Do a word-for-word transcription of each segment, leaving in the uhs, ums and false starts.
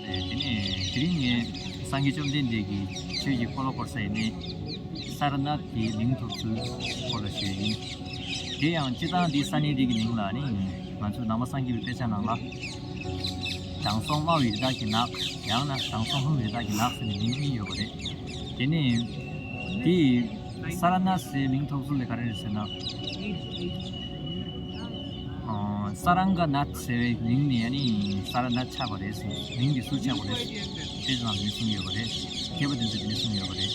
དེ་ནས་དེ་རིང་ངས་སངས་རྒྱས་བཅོམ་ལྡན་འདས་ཀྱི་ཆོས་ཀྱི་འཁོར་ལོ་བསྐོར་ས་ཡི་གནས་སཱ་ར་ནཱཐ་ཀྱི་མིང་ཐོབ་ཚུལ་སྐོར་ལ་ཞུས་ཡིན། དེ་ཡང་སྤྱིར་བཏང་འདི་ས་གནས་འདི་གི་མིང་ལ་ནི་ང་ཚོ་ནང་པ་སངས་རྒྱས་པའི་དཔེ་ཆ་ནང་ལ་དྲང་སྲོང་དམའ་བའི་རི་དྭགས་ཀྱི་ནགས། ཡང་ན་དྲང་སྲོང་ལྷུང་བའི་རི་དྭགས་ཀྱི་ནགས་ཟེར་ནས་མིང་གཉིས་ཡོད་པ་རེད། དེ་ནས་དེ་སཱ་ར་ནཱཐ་ཟེར་མིང་ཐོབ་ཚུལ་དེ་ག་རེ་རེད་ཟེར་ན། ཨ། ས་རང་ག་ནཱཐ་ཟེར་བའི་མིང་ནས་ཨ་ནི་ས་ར་ནཱཐ་ཆགས་པ་རེད་ཟེར། མིང་འདི་སུ་ཆགས་པ་རེད་ཟེར། དེ་ཙམ་མིང་གསུངས་ཡོད་པ་རེད། མཁས་པ་དེ་ཚོས་དེ་འདྲ་གསུངས་ཡོད་པ་རེད།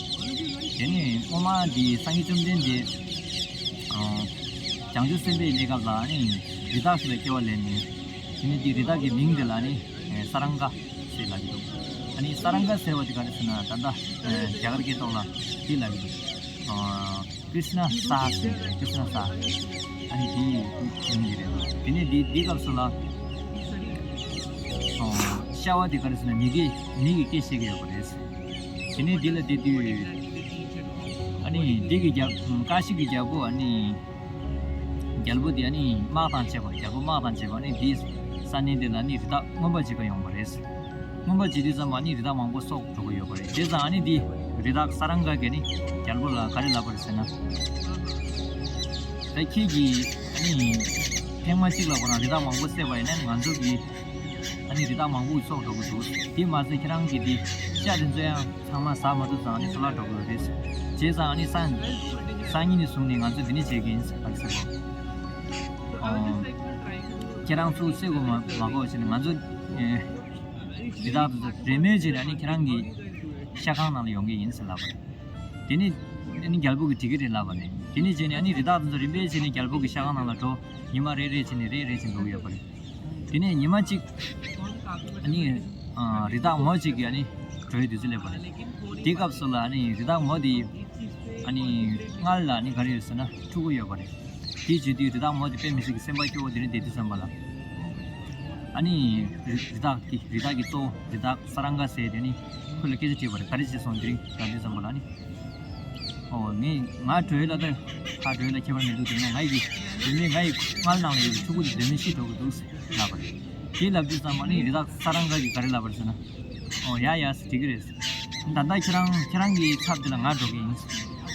དེ་ནས་སྔོན་མ་འདི་སངས་རྒྱས་བཅོམ་ལྡན་འདས། ཨ། བྱང་ཆུབ་སེམས་དཔའི་གནས་སྐབས་ལ་ཨ་ནི་རི་དྭགས་ཤིག་ལ་སྐྱེ་བ་ལེན་ནས། དེ་ནས་འདི་རི་དྭགས་ཀྱི་མིང་དེ་ལ་ཨ་ནི་ས་རང་ག་ཟེར་ལབ་ཀྱི་འདུག་ཨ་ནི་ས་རང་ག་ཟེར་བ་དེ་ག་རེ་ཟེར་ན་ད་ལྟ་རྒྱ་གར་སྐད་ཐོག་ལ་དེ་ལབ་ཀྱི་འདུག་ཨ། ཀྲིཤ་ན་ས་ཟེར་གྱི་རེད། ཀྲིཤ་ན་ས། ཨ་ནི་དེ་ཡིན་གྱི་རེད། དེ་ནས་དེ་དེའི་སྐབས་སུ་ལ། ཨོ། ཤ་བ་དེ་ག་རེ་ཟེར་ན་མི་སྐད་མི་གི་སྐད་བཤད་ཀྱི་ཡོད་པ་རེད། དེ་ནས་དེ་ལ་དེ་དུས། ཨ་ནི་དེ་གི་རྒྱལ་ཀ་ཤི་གི་རྒྱལ་པོ་ཨ་ནི། རྒྱལ་པོ་དེ་ཨ་ནི་དམག་དང་བཅས་པ་རྒྱལ་པོ་དམག་དང་བཅས་པ་ཨ་ནི་དེའི་ས་གནས་དེ་ལ་ཨ་ནི་རི་དྭགས་རྔོན་པ་བྱེད་ག་ཡོང་བ་རེད། རྔོན་པ་བྱེད་དུས་ཙམ་པ་ནི་རི་དྭགས་མང་པོ་སྲོག་འགྲོ་གི་ཡོད་པ་རེད། བྱས་ཙང་ཨ་ནི་འདི་རི་དྭགས་ས་རང་ག་གིས་ནི་རྒྱལ་པོ་ལ་ག་རེ་ལབ་པ་རེད་ཟེར་ན། ད་ཁྱེད་ཀྱིས་ཨ་ནི་ཐེངས་མ་གཅིག་ལ་ཁོ་རང་རི་དྭགས་མང་པོ་བསད་པ་ཡིན་ན་ང་ཚོ་གིས་ཨ་ནི་རི་དྭགས་མང་པོ་གི་སྲོག་འགྲོ་གི་འདུག་དེ་མ་ཟད་ཁྱེད་རང་གིས་འདི་ཤ་དེ་ཚོ་ཡང་ཚང་མ་ཟ་མ་ཐུབ་ཙང་ཨ་ནི་འཚོ་བརླག་འགྲོ་གི་ཡོད་རེད། བྱས་ཙང་ཨ་ནི་སང་སང་ཉིན་ནས་བཟུང་ནས་ང་ཚོ་འདི་འདྲ་བྱེད་ཀྱི་ཡིན་ཟེར་ག་རེ་ཟེར་བ། ཁྱེད་རང་ཚོ་བསད་དགོས་མ་མ་དགོས་བྱས་ནས་ང་ཚོ། རི་དྭགས་དེ་ཚོ་རེས་མོས་བྱས་ནས་ཨ་ནི་ཁྱེད་རང་གི་ཤ་ཁང་ནང་ལ་ཡོང་གི་ཡིན་ཟེར་ལབ་པ་རེད། དེ་ནས་ཨ་ནི་རྒྱལ་པོ་གིས་འགྲིག་གི་རེད་ལབ་པ་རེད། དེ་ནས་བྱས་ནས་ཨ་ནི་རི་དྭགས་དེ་ཚོ་རེས་མོས་བྱས་ནས་རྒྱལ་པོ་གི་ཤ་ཁང་ནང་ལ་འགྲོ། ཉི་མ་རེ་རེ་བྱས་ནས་རེ་རེ་བྱས་འགྲོ་གི་ཡོད་པ་རེད། དེ་ནས་ཉི་མ་གཅིག་ཨ་ནི་རི་དྭགས་མོ་གཅིག་གིས་ཨ་ནི་འགྲོ་ཡི་དུས་ཚོད་སླེབས་པ་རེད། དེའི་སྐབས་སུ་ལ་ཨ་ནི་རི་དྭགས་མོ་དེ་ཨ་ནི་མངལ་ལ་ཨ་ནི་ག་རེ་ཡོད་ཟེར་ན་ཕྲུ་གུ་ཡོད་པ་རེད། དེའི་བརྗོད་དུས་རི་དྭགས་མོ་དེ་དཔེ་མི་སྲིད་ཀྱི་སེམས་པ་སྐྱོ་བོ་དེ་རིང་བསྡད་དུས་ཙམ་པ་ལ། ཨ་ནི་རི་རི་དྭགས་ཀྱི་རི་དྭགས་ཀྱི་གཙོ་བོ་རི་དྭགས་ས་རང་ག་ཟེར་དེ་ནི་ཁོ་ལ་སྐད་ཆ་དྲིས་པ་རེད། ག་རེ་བྱས་སོང་དེ་རིང་ལབ་དུས་ཙམ་པ་ལ་ཨ་ནི། ཨོ་ངས་ང་བྲོས་ལ་ད་ཁ་བྲོས་ལ་ཁྱད་པར་མི་འདུག་དེ་ནས་ང་ཡི་གི་བུད་མེད་ང་ཡི་མངལ་ནང་ལ་ཡོད་པའི་ཕྲུ་གུ་དེ་བུད་མེད་ཤི་འགྲོ་གི་འདུག་ཟེར་ལབ་པ་རེད། དེ་ལབ་དུས་ཙམ་པ་ནི་རི་དྭགས་ས་རང་ག་གིས་ག་རེ་ལབ་པ་རེད་ཟེར་ན། ཨོ་ཡ་ཡ་ཟེར་འགྲིག་གི་རེད་ཟེར། ད་ལྟ་ཁྱེད་རང་ཁྱེད་རང་གི་ཚབ་དེ་ལ་ང་འགྲོ་གི་ཡིན།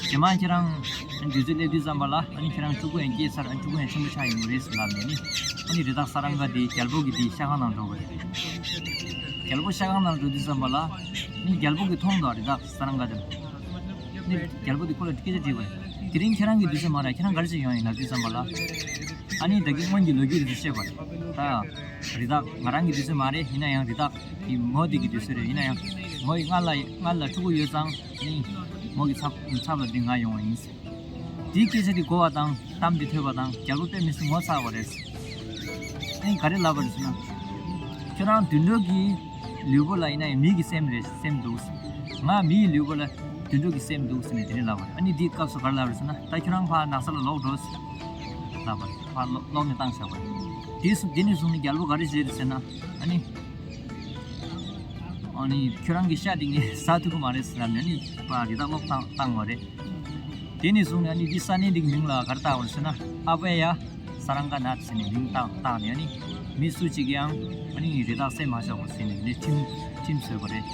རྗེས་མ་ཁྱེད་རང་དུས་ཚོད་སླེབས་དུས་ཙམ་པ་ལ་ཨ་ནི་ཁྱེད་རང་ཕྲུ་གུ་ཡང་སྐྱེས་ཚར། ཨ་ནི་ཕྲུ་གུ་ཡང་ཆེན་པོ་ཆགས་ཡོང་གི་རེད་ཟེར་ལབ་ནས་ནི། ཨ་ནི་རི་དྭགས་ས་རང་ག་དེ་རྒྱལ་པོ་གི་དེའི་ཤ་ཁང་ནང་འགྲོ་གི་རེད། རྒྱལ་པོ་ཤ་ཁང་ནང་འགྲོ་དུས་ཙམ་པ་ལ་ནི་རྒྱལ་པོ་གིས་མཐོང་འདུག་རི་དྭགས་ས་རང་ག་དེ་ལ། ནི་རྒྱལ་པོ་དེ་ཁོ་ལ་སྐད་ཆ་དྲིས་པ་རེད། དེ་རིང་ཁྱེད་རང་གི་དུས་ཚོད་མ་རེད། ཁྱེད་རང་ག་རེ་བྱས་ཡོང་ཡིན་ལབ་དུས་ཙམ་པ་ལ། ཨ་ནི་ད་གིན་སྔོན་གྱི་ལོ་རྒྱུས་དེ་ཚོ་བཤད་པ་རེད། ད་རི་དྭགས་ང་རང་གི་དུས་ཚོད་མ་རེད། ཡིན་ན་ཡང་རི་དྭགས་དེ་མོ་དེ་གི་དུས་ཚོད་རེད། ཡིན་ན་ཡང་མོ་ཡི་མངལ་ལ་མངལ་ལ་ཕྲུ་གུ་ཡོད་ཙང་ནི་མོ་གི་ཚབ་ཚབ་ལ་འདི་ང་ཡོང་བ་ཡིན་ཟེར། དེའི་སྐད་ཆ་དེ་གོ་བ་དང་གཏམ་དེ་ཐོས་པ་དང་རྒྱལ་པོ་དཔེ་མི་སྲིད་ངོ་ཚ་བ་རེད། ཨེ་ག་རེ་ལབ་པ་རེད་ཟེར་ན། ཁྱོད་རང་དུད་འགྲོ་གི་ལུས་པོ་ལ་ཡིན་ན་ཡང་མི་གི་སེམས་རེད་སེམས་འདུག་ང་མི་ཡི་ལུས་པོ་ལ་དུད་འགྲོ་གི་སེམས་འདུག་ཟེར་ནས་དེ་ནས་ལབ་པ་རེད། ཨ་ནི་དེའི་སྐབས་སུ་ག་རེ་ལབ་རེད་ཟེར་ན། ད་ཁྱོད་རང་ཕར་ནགས་ཚལ་ལ་ལོག་འགྲོ་ཟེར་ལབ་པ་རེད། ཕར་ལོག་ལོག་ནས་བཏང་བཞག་པ་རེད། དེ་སུ་དེ་ནས་བཟུང་ནས་རྒྱལ་པོ་ག་རེ་བྱས་རེད་ཟེར་ན། ཨ་ནི། ཨ་ནི་ཁྱོད་རང་གི་ཤ་དེ་ངས་ཟ་ཐུབ་ཀྱི་མ་རེད་ཟེར་ལབ་ནས་ཨ་ནི་ཕར་རི་དྭགས་ལོག་བཏང་བཏང་བ་རེད། དེ་ནས་བཟུང་ནས་ཨ་ནི་འདི་ས་གནས་འདི་གི་མིང་ལ་ག་རེ་བཏགས་པ་རེད་ཟེར་ན། ཨ་བྷ་ཡ་ས་རང་ག་ནཱཐ་ཟེར་ནས་མིང་བཏགས་བཏགས་ནས་ཨ་ནི་མི་སུ་གཅིག་གིས་ཡང་ཨ་ནི་རི་དྭགས་བསད་མ་ཆོག་པ་ཟེར་ནས་ནི་ཁྲིམས་ཁྲིམས་བཟོས་པ་རེད།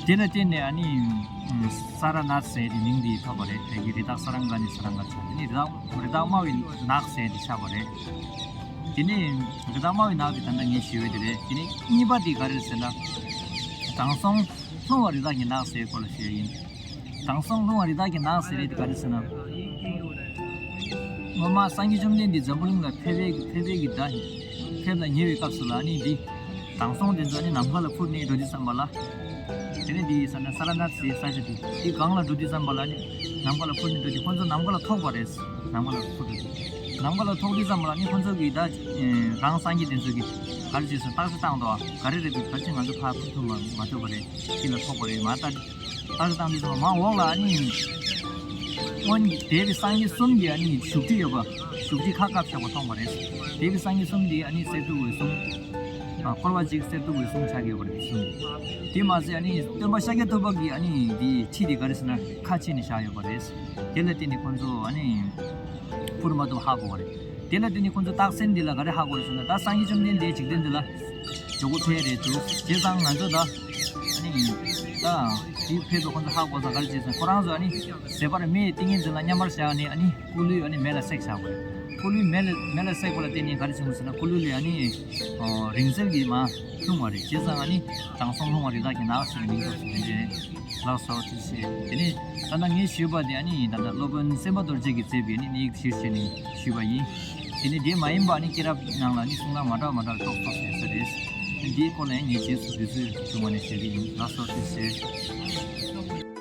དེ་ལ་བརྟེན་ནས་ཨ་ནི་ས་ར་ནཱཐ་ཟེར་ནས་མིང་འདི་ཐོབ་པ་རེད། དེ་གི་རི་དྭགས་ས་རང་ག་ནས་ས་རང་ག་ཆགས། དེ་ནི་རི་དྭགས་རི་དྭགས་དམའ་བའི་ནགས་ཟེར་ནས་ཆགས་པ་རེད། དེ་ནས་རི་དྭགས་དམའ་བའི་ནགས་དེ་ད་ལྟ་ངས་ཞུས་པ་དེ་རེད། དེ་ནས་གཉིས་པ་དེ་ག་རེ་རེད་ཟེར་ན། དྲང་སྲོང་ལྷུང་བ་རི་དྭགས་ཀྱི་ནགས་ཟེར་སྐོར་ལ་ཞུས་ཡིན། དྲང་སྲོང་ལྷུང་བ་རི་དྭགས་ཀྱི་ནགས་ཟེར་རེད་དེ་ག་རེ་ཟེར་ན། སྔོན་མ་སངས་རྒྱས་བཅོམ་ལྡན་འདས་འཛམ་བུ་གླིང་ལ་ཕེབས་པའི་ཕེབས་པའི་གི་ཟླ་ཕེབས་ལ་ཉེ་བའི་སྐབས་སུ་ལ་ནི་འདི་དྲང་སྲོང་དེ་ཚོ་ནི་ནམ་མཁའ་ལ་འཕུར་ནས་འགྲོ་དུས་ཙམ་པ་ལ། དེ་ནས་འདི་ས་ན་ས་ར་ནཱཐ་ཟེར་ས་ཆ་དེ་འདི་སྒང་ལ་འགྲོ་དུས་ཙམ་པ་ལ་ནི་ནམ་མཁའ་ལ་འཕུར་ནས་འགྲོ་དུས་ཁོ་ཚོ་ནམ་མཁའ་ལ་ཐོགས་པ་རེད། ནམ་མཁའ་ལ་འཕུར་འགྲོ་དུས་ནམ་མཁའ་ལ་ཐོགས་དུས་ཙམ་པ་ལ་ནི་ཁོ་ཚོ་གིས་ད་རང་སངས་རྒྱས་དེ་ཚོ་གིས་ག་རེ་བྱས་སོང་། རྟགས་ཅིག་བཏང་འདུག་ག་རེ་རེད་འདུག་ག་རེ་བྱས་ང་ཚོ་ཕར་འཕུར་ཐུབ་མ་མ་ཐུབ་པ་རེད། དེ་ལ་ཐོགས་པ་རེད། མ་ལྟ། ཨ་རི་དང་འདི་ཚོ་མ་འོག་ལ་ཨ་ནི། སྔོན་འདས་པའི་སངས་རྒྱས་གསུམ་གྱི་ཨ་ནི་བཞུགས་ཁྲི་ཡོད་པ། བཞུགས་ཁྲི་ཁག་ཁག་བཞག་པ་མཐོང་བ་རེད། འདས་པའི་སངས་རྒྱས་གསུམ་འདི་ཨ་ནི་གསེར་ཐུབ་འོད་སྲུང་། ཨ། འཁོར་བ་གཅིག་གསེར་ཐུབ་འོད་སྲུང་ཆགས་ཡོད་པ་རེད་གསུམ། དེ་མ་ཟད་ཨ་ནི་སྟོན་པ་ཤཱཀྱ་ཐུབ་པ་གི་ཨ་ནི་འདི་ཁྲི་འདི་ག་རེ་ཟེར་ན་ཁ་ཕྱེ་ནས་བཞག་ཡོད་པ་རེད། དེ་ལ་བརྟེན་ནས་ཁོང་ཚོ་ཨ་ནི་འཕུར་མ་ཐུབ་ཧ་གོ་བ་རེད། དེ་ལ་བརྟེན་ནས་ཁོང་ཚོ་རྟགས་མཚན་འདི་ལ་ག་རེ་ཧ་གོ་རེད་ཟེར་ན། ད་སངས་རྒྱས་བཅོམ་ལྡན་འདས་འཇིག་རྟེན་འདི་ལ་འཇུག་སྒོ་ཕེབས་རེད་འདུག། བྱས་ཙང་ང་ཚོ་ད་ཨ་ནི་ད་དེ་ཕེབས་པ་ཁོང་ཚོ་ཧ་གོ་ཙང་ག་རེ་བྱས་ཟེར་ན། ཁོ་རང་ཚོ་ཨ་ནི་ཟད་པར་མེའི་ཏིང་ངེ་འཛིན་ལ་མཉམ་པར་བཞག་ནས་ཨ་ནི་སྐུ་ལུས་ཨ་ནི་མེ་ལ་བསྲེགས་བཞག་པ་རེད། སྐུ་ལུས་མེ་ལ་མེ་ལ་བསྲེགས་པ་ལ་བརྟེན་ནས་ག་རེ་བྱུང་ཟེར་ན། སྐུ་ལུས་ལས་ཨ་ནི་ཨོ་རིང་བསྲེལ་གྱི་མར་ལྷུང་བ་རེད། བྱས་ཙང་ཨ་ནི་དྲང་སྲོང་ལྷུང་བ་རི་དྭགས་ཀྱི་ནགས་ཟེར་གྱི་མིང་ཐོགས་སུ་དེ་འདྲའི་ལགས་སོ། ཐུགས་རྗེ་ཆེ། དེ་ནས་ད་ལྟ་ངས་ཞུས་པ་དེ་ཨ་ནི་ད་ལྟ་སློབ་དཔོན་སེམས་དཔའ་རྡོ་རྗེ་གིས་མཛད་པའི་ཨ་ནི་གནས་ཡིག་གཞིར་བྱས་ནས་ཞུས་པ་ཡིན། དེ་ནས་དེ་མ་ཡིན་པ་ཨ་ནི་སྐྱེས་རབས་ནང་ལ་ཨ་ནི་གསུང་སྟངས་མ་འདྲ་མ་འདྲ་ཏོག་ཏོག་ཡོད་ས་རེད། དེའི་སྐོར་ལ་ཡང་ངས་རྗེས་སུ་དུས་ཚོད་བྱུང་བ་ནས་ཞུ་གི་ཡིན། ལགས་སོ། ཐུགས་རྗེ་ཆེ།